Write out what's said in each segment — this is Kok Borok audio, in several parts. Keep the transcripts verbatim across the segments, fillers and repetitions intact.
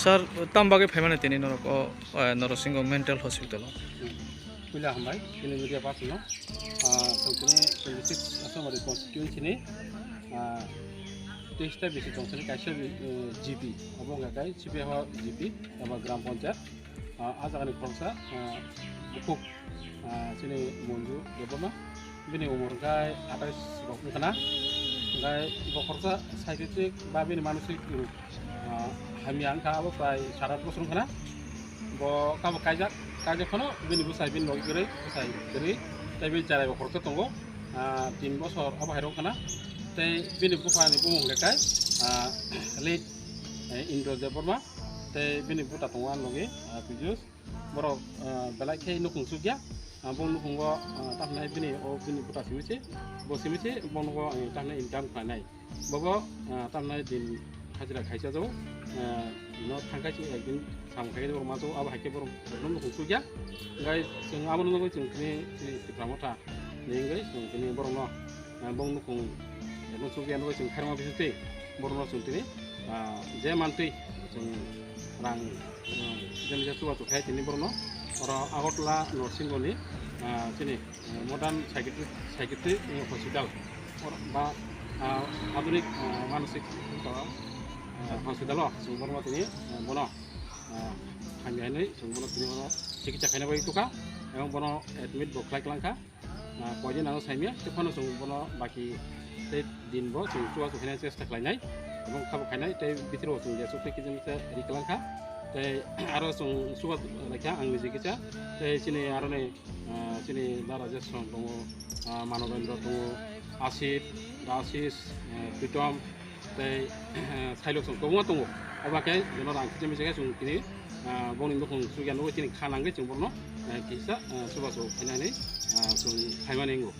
Sir, tam bagwi phaimani tini norok o, eh, Norosingho Mental Hospital o? Hmm. Puila hambai, tini media person no. Ah, chwng tini twenty-six Ashamari constituency ni, ah, teis ta bisi tong sini kaisa, eh, G P, obo wngkha kai C P H O G P, eba gram panchayat. Ah, ah jagani khoroksa, ah, bukhuk, ah, chini Monju Debbarma. Bini umor hwnkhe atais rok wngkha na. Hwnkhe bo khoroksa psychiatric ba bini manosik rok, ah, hamya wngkha, abo prai sat at bosor wngkha na. Bo kabo kaijak, kaijak phano bini bwsai bini logi kwrwi, bwsai kwrwi. Tei bini cherai bo khoroksa tongo, ah, tin bosor abo hai rok wngkha na. Tei bini buphani bumung hwnkhe kai, ah, late, eh, Indra Debbarma. Tei bini buta tongo ani logi, ah, Pijus. Borok, ah, belai khe nukhung sukya. Ah, bo nukhungo, ah, tamhinai bini, o bini buta simi se, bo simi se, bo nugo, eh, tamhinai income khlainai. Bobo, ah, tamhinai din hajira khaisa jago, ah, no thangkai se ekdin sam khai borok ma jago, abo hai khe borok no nukhung sukya. Gai chwng abo nugwi chwng tini, tini Tipra Motha ni wngwi chwng tini borok no, ah, bong nukhung no sukya nugwi chwng khairokma bisingtwi borok no chwng tini, ah, je mantwi chwng rang, ah, jemisa chubachu khai tini borok no oro Agartala Norosingho ni, ah, chini, ah, modern psychiatric, psychiatric, eh, hospital or ba, ah, adhunik, ah, manosik, ah, hospital o chwng borok no tini, ah, bono, ah, hamya hinwi chwng bono tini oro chikitsa khaina bagwi tukha, ebong bono admit bo khlai klangkha. Ah, koidin ano saimya, tei phano chwng bono baki tei din bo chwng chubachu khaina chesta khlainai, ebong khabo khainai, tei bithi rok chwng jesuk tei kisa misa ri kwlangkha, tei aro chwng chubachu laikha ang niji kisa, tei chini aroni, ah, chini Dara Jeswant tongo, ah, Manobendra tongo, Asif, Dasis, eh, Pritom, tei, eh, sailok chwng kwbangma tongo. Abo khe jono rang kiching misa khe chwng tini, ah, bongni nukhung sugya nugwi chini kha nangwi chwng borno, eh, kisa, eh, chubachu khainani, ah, chwng khaimani wngo.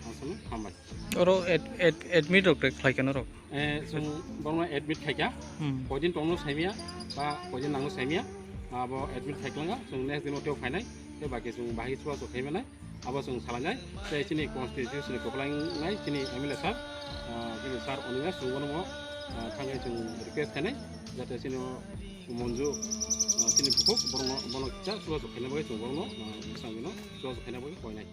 Aswkno hambai. Oro ad-, ad-, admit rok tei khlai khe norok? Eh, chwng borno admit khaikha. Hmm. Koidin tongno saimya ba koidin nangno saimya. Abo admit khaiklanga, chwng next din o tei phainai. Tei baki chwng bahai chubachu khaimanai. Abo chwng salainai, tei chini constituency ni kwplai wngnai chini M L A sir, ah, chini sir Onimesh chwng bono, ah, thangwi chwng request khainai, jate chini o Monju, ah, chini bukhuk borokno, bono kisa chubachu khaina bagwi chwng borokno, ah, bwskango chubachu khaina bagwi koinai.